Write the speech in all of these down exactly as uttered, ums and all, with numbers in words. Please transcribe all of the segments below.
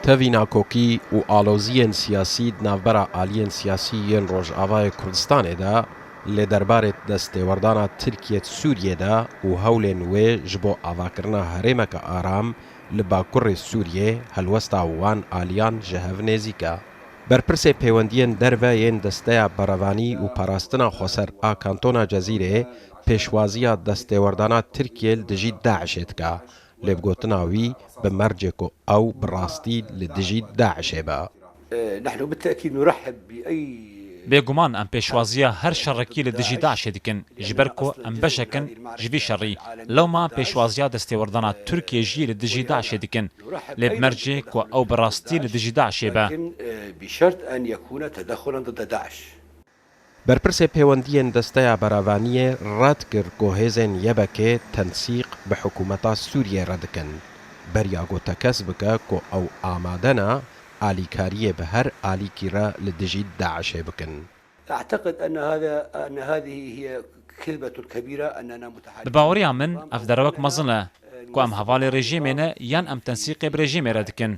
Tevî nakokî û aloziyên siyasî di navbera aliyên siyasî yên Rojavayê Kurdistanê de lê derbarê destêwerdana Tirkiyê di Sûriyê de û hewlên wê ji bo avakirina herêmeke aram li bakurê Sûriyê helwesta wan aliyan ji hev nêzîk e. Berpirsê pêwendiyên derve yên Desteya Berevanî û Parastina Xweser a Kantona Cezîrê pêşwaziya destêwerdana Tirkiyê li dijî DAIŞê dike. Lê bi gotina wî, bi mercê ku ew bi rastî li dijî DAIŞê be. نحن بالتأكيد نرحب بأي Bêguman em pêşwaziya her şerekî li dijî DAIŞê dikin, ji ber ku em beşek in ji vî şerî. Lewma pêşwaziya destêwerdana Tirkiyê jî li dijî DAIŞê dikin. Lê bi mercê ku ew bi rastî li dijî DAIŞê be. لكن، آه، بشرط أن يكون تدخلا ضد داعش. Berpirsê pêwendiyên Desteya Berevaniyê red kir ku hêzên Y B K tensîq bi hikûmeta Sûriyê re dikin. Beriya ku tekez bike ku ew amade ne alîkariyê bi her alîkî re li dijî DAIŞê bikin. أعتقد أن هذا، أن هذه هي كذبة كبيرة أننا متحالفون. Bi baweriya min ev derewek mezin e. Ku em hevalê rejîmê ne yan em tensîqê bi rejîmê re dikin.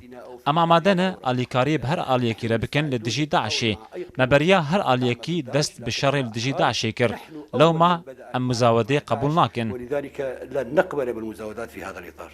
Em amade ne alîkariyê bi her aliyekî re bikin li dijî DAIŞê. Me beriya her aliyekî dest bi şerê li dijî DAIŞê kir. Lewma em muzawedê qebûl nakin. ولذلك لن نقبل بالمزاودات في هذا الإطار.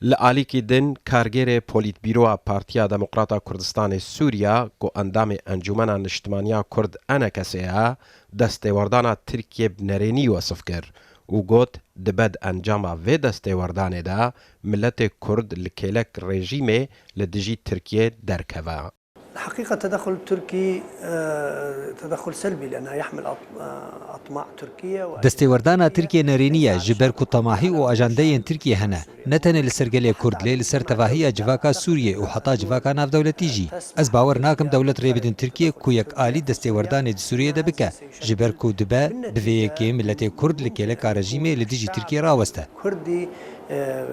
Li alîkî din, kargêrê Polîtbîroya Partiya Demokrata Kurdistanê Sûriya ku endamê Encûmena Niştimaniya Kurd, E N K S'ê ye, destêwerdana Tirkiyê bi nerênî wesif kir û got, dibe di encama vê destêwerdanê de miletê Kurd li kêlek rejîmê li dijî Tirkiyê derkeve. الحقيقة التدخل التركي، آه، تدخل سلبي لأنه يحمل أط-، آه، أطماع تركية و Destêwerdana Tirkiyê nerênî ye, ji ber ku temahî û ajandeyên Tirkiyê hene, ne tenê li ser gelê Kurd, lê li ser tevahiya civaka Sûriyê û heta civaka navdewletî jî. Ez bawer nakim dewlet rê bidin Tirkiyê ku yek alî destêwerdanê di Sûriyê de bike, ji ber ku dibe bi vê yekê miletê Kurd li kêleka rejîmê li dijî Tirkiyê raweste. كردي، آه،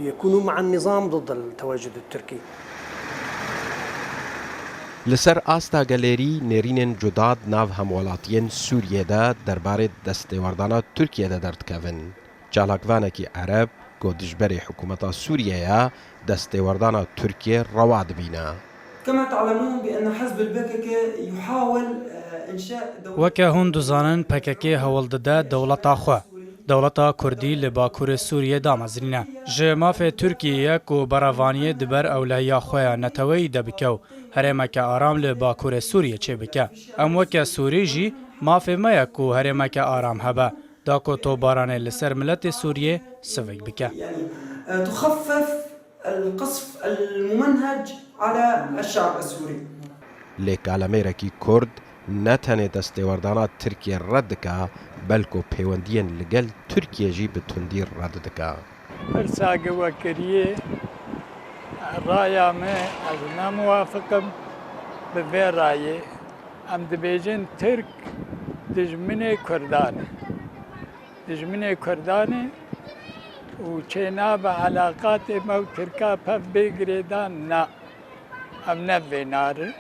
يكونوا مع النظام ضد التواجد التركي. Li ser asta gelêrî nêrînên cuda di nav hemwelatiyên Sûriyê de derbarê destêwerdana Tirkiyê de derdikevin. Çalakvanekî Ereb, ku dijberê hikûmeta Sûriyê ye, destêwerdana Tirkiyê rewa dibîne. كما تعلمون بأن حزب ال P K K يحاول، آه، إنشاء دولة. Weke hûn dizanin, P K K hewl dide dewleta xwe, dewleta Kurdî li Bakurê Sûriyê damezinîne. Ji mafê Tirkiyê ye ku berevaniyê di ber ewlehiya xwe ya neteweyî de bike û herêmeke aram li Bakurê Sûriyê çêbike. Em weke Sûrî jî mafê me ye ku herêmeke aram hebe, da ku tobaranê li ser miletê Sûriyê sivik bike. يعني، آه، تخفف القصف الممنهج على الشعب السوري. Lê kalemêrekî Kurd ne tenê destêwerdana Tirkiyê red dike, belku pêwendiyên li gel Tirkiyê jî bi tundî red dike. Pirsa ku we kiriye, raya me, ez ne muwafiq im bi vê rayê. Em dibêjin Tirk dijminê Kurdan e. Dijminê Kurdan e û çênabe elaqatê me û Tirka pev bê girêdan, na. Em ne vê narin.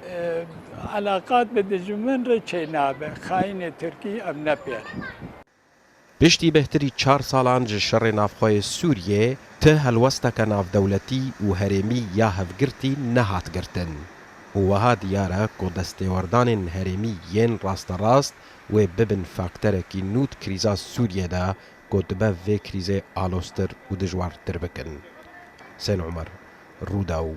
E, elaqat bi dijmin re çênabe. Xayînê Tirkî em ne pê re. Piştî bêhtirî çar salan ji şerê navxwe yê Sûriyê, ti helwesteke navdewletî û herêmî ya hevgirtî nehat girtin û wiha diyar e ku destêwerdanên herêmî yên rasterast wê bibin fakterekî nû di krîza Sûriyê de ku dibe vê krîzê aloztir û dijwartir bikin. Husên Omer, Rûdaw.